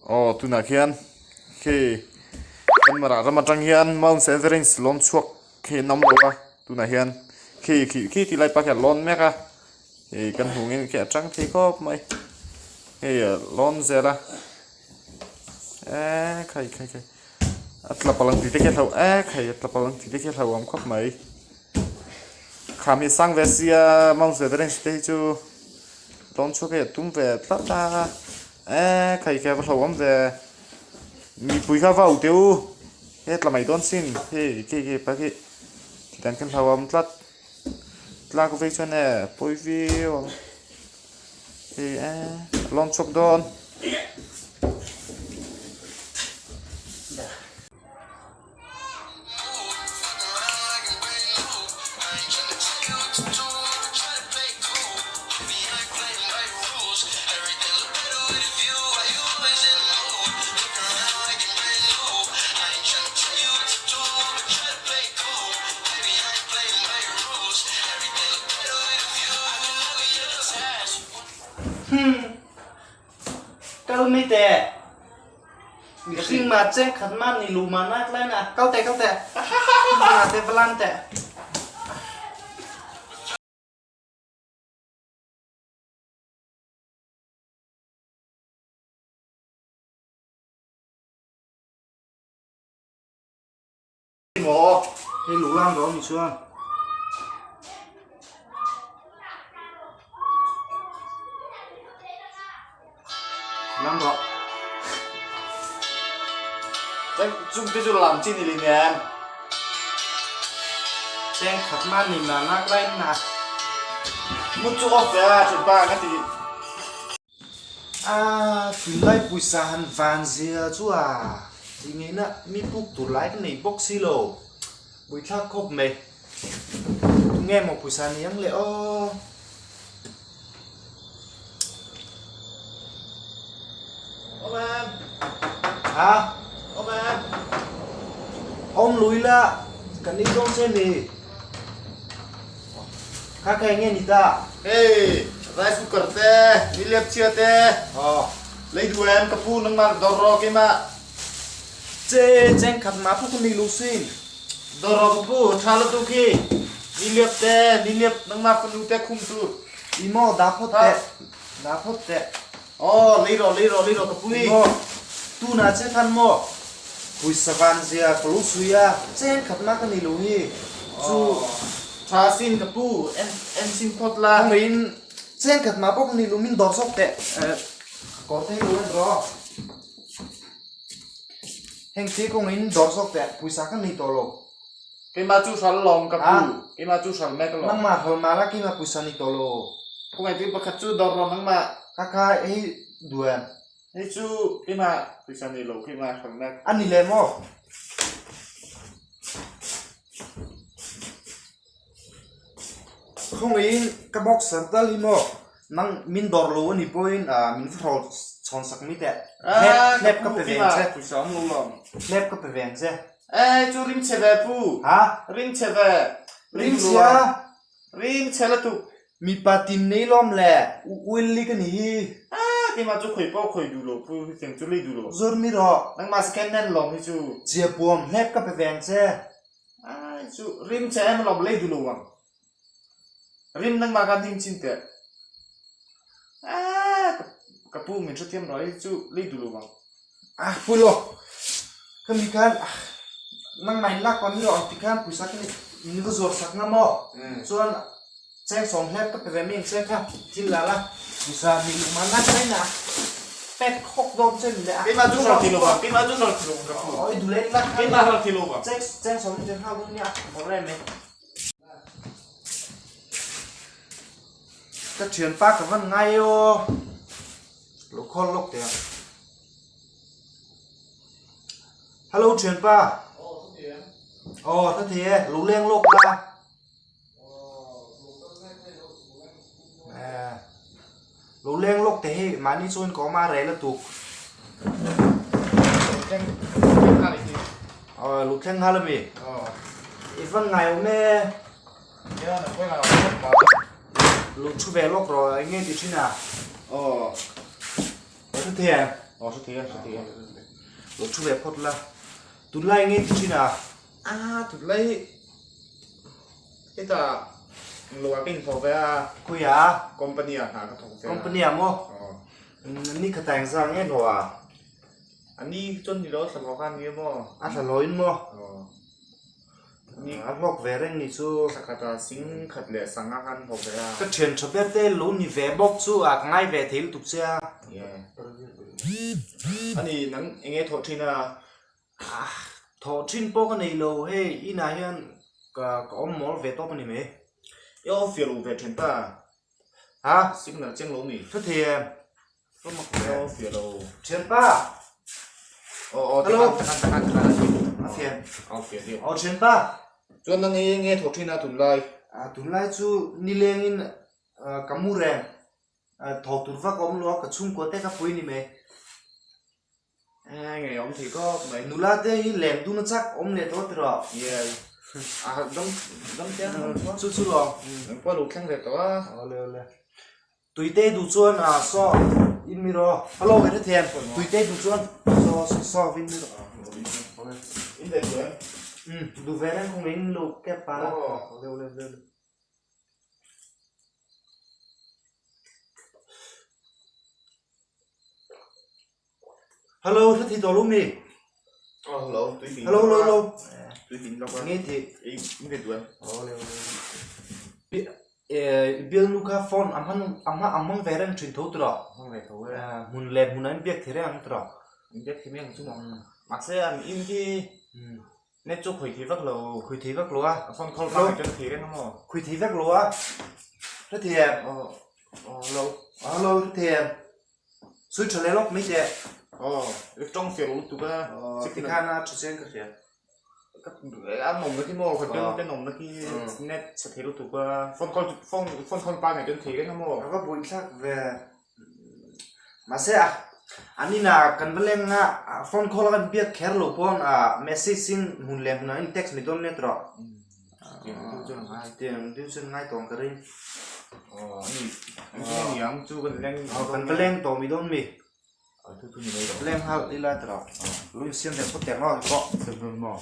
Aw tunah khian khi kan mara ram atang hian Mount Severance lawn chhuak khi an awm lo a tunah hian khi khi khi ti lai pa khi a lawn mek a hei kan hmuh ngei khi a tang thei khawp mai hei a lawn zel a eee khai khai khai a tla palh ang tih te khi a hlauh eee khai a tla palh ang tih te khi a hlauhawm khawp mai kham hi a sang ve sia Mount Severance te hi chu lawn chhuak hi a tum ve tlat a. Eee khai kha va hlauhawm ve mipui kha va auh teh u he tla mai dawn sin hei khi khi pa khi tiang khan hlauhawm tlat tlak vei chuan e pawi viau ang hei eee a lawm chhuak dawn. Kal mai teh. Mihring mah cheng khat mah ni lu mah nak lai na. Kal teh kal teh. Nga te valan teh. Maw? Hei lu lam rawh mi chuan. Lam rawh. Chung te chu lam chi ni li nen. Cheng khat ma ni ma nak lai na. Mut chu off ve a thianpa ka ti. A tunlai pawisa han van zia chu a tih ngeina mi puk tur lai ka nei bawk si lo buaithlak khawp mai tunge maw pawisa ni ang le aw. Awm em? Ha? Awm em? Awm lui la kan ei dawn che mi. Kha kha enge ni ta? Hei, rice cooker te, niliap chhia te, lei duh em ka pu nangmah dawr rawh keimah. Che, cheng khat mah pawh ka nei lo sin. Dawr rawh ka pu, tha lutuk khi. Niliap te, niliap nangmah fanu te khum tur. I maw, dah phawt teh, dah phawt teh. Aw, lei rawh, lei rawh, lei rawh ka pu i. I maw, tunah che khan maw, pawisa van zia ka lo sawi a, cheng khat mah ka nei lo hi, chu. Tha sin ka pu, en, en sin phawt la. Khawngaihin cheng khat mah pawh ka nei lo, min dawr zawk teh. Ka kawr te hi lo en rawh. Heng te kawngaihin dawr zawk teh, pawisa ka nei tawh lo. Keimah chu hral lawng ka pu, keimah chu hral mek alawm. Nangmah hral mah la keimah pawisa ni tawh lo. Khawngaih tu pakhat chu dawr rawh nangmah. Kha kha hei duh em? Hei chu keimah pawisa nei lo keimah hral mek. A ni leh maw? Khawngaihin ka boxer tal hi maw nang min dawr lo a nih pawhin min va hrawl chhawn sak mai teh. Hlep ka pe ve ang che. Pawisa awm lo lawm. Hlep ka pe ve ang che. Eh chu rim chhe ve pu. Ha? Rim chhe ve. Rim chhia. Rim chhe lutuk. Mipa tin nei lawm le u Willy ka ni hi. Ah keimah chu khawi pawh khawi duh lo pu hetiang chu lei duh lo. Zawr mi rawh. Nangmah second hand lawm hi chu. Chia puam hlep ka pe ve ang che. Ai chu rim che em lawm lei duh lo ang. Rim nangmah khan him chin teh. Ah ka pu min hrethiam rawh hi chu lei duh lo ang. Ah pu lo ka mi khan nangmah in lak pah mi rawh ang ti khan pawisa ka ni min va zuar sak nga maw chuan cheng sawm hlep ka pe ve mi ang che kha thil la la pawisa mi luh man na ka ina pek khawk dawn che ni le a. Keimah chu hral thi lo vang keimah chu hral thi lo vang ka pu. Oi duh leh lak khan keimah hral thi lo vang. Cheng cheng sawm ni te hau dawn nia bawr em e. Ka thianpa ka van ngai e aw lo call lawk teh ang. Hello thianpa. Aw tha thei e lo leng lawk la. Lo leng lawk teh hei mahni chuan ka awm a rel a tuk. Aw lo thleng nghal ami. I van ngai awm e. Lo thu ve lawk rawh eng nge ti thin a. Aw. Tha thei em? Aw hre thei a, hre thei a. Lo thu ve phawt la. Tunlai nge ti thin a? A tunlai hetah englo ah ka inhlawh ve a. Khawiah a? Company ah hna ka thawk ve a. Company ah maw? Aw. Ni khatah engzah nge hlawh a? A ni chuan ni lo a thla hlawh kha a ni a maw? A thla hlawhin maw? Aw. A hlawk ve reng ni chu. Thla khata sing khat leh sanga khan hlawk ve a. Ka thian tha ber te lo ni ve bawk chu a ka ngai ve thei lutuk che a. Ani nang eng nge thawh thin a? Thawh thin pawh ka nei lo hei inah hian ka ka awm mawl ve tawp a ni mai. I awm fiah lo ve thin ta. Ha? Signal cheng lo mi. Hre thei em? Ka mak ve. I awm fiah lo. Thianpa! Aw aw Hello. Takhan takhan takhan A fian. Aw fiah deuh. Aw thianpa! Chuan nang nge nge thawh thin a tunlai? A tunlai chu nilengin ka mu reng. Thawh tur vak a awm lo a, ka chhungkua te ka pui ni mai. Ngei awm thei khawp mai. Nula te hi lem dun a chak awm leh tawh tiraw? Yeah. A dam dam chiang lo chuan. Chu chu lo. Eng pawh a lo thleng ve tawh a. Awle awle. Tuite duh chuan a saw in mi rawh. Hello ka hre thiam. Tuite duh chuan saw saw saw in mi rawh. In ve duh em? Um duh ve reng khawng in lo kep pa la. Awle awle awle. Hello, hla thei tawh lo mi? Oh, hello, tui min. Hello, hello, hello. Tui min lawk a. Nge ti? Ei, in ve duan. Oh, le, le. Eh, bial nu kha phone am hmang am hmang am hmang ve reng thin tho tiraw? Hmang ve tho e. Hmun leh hmun an biak thei reng ang tiraw? An biak thei mai ang chu maw. Mahse an in khi net chu khawi thei vak lo. Khawi thei vak lo a. A phone call vang chuan thei reng a maw? Khawi thei vak lo a. Hre thei em? Oh, oh, hello. Hello, hre thei em? Sui tha leh lawk mai teh. Aw, i tawng fiah lo lutuk a. Aw, tikhan a tha chiang ka hria. A nawmna khi maw, khat te nawmna khi net chhe thei lutuk a. Phone call phone phone call pa ngei chuan thei reng a maw. A va buaithlak ve. Mahse a, an inah kan va leng a, phone call a kan biak kher lo pawn a message in hmun leh hmunah in text mai dawn nia tawh. Tiang deuh chuan a ngai. Tiang deuh chuan ngai tawh ang ka ring. Aw ani an chu ni ang chu kan leng kan va leng tawh mi dawn mi. Aw chu chu ni mai lo. Leng hal ila tawh. Lu in siam leh phawt teh ang aw pawh. Siam dawn maw.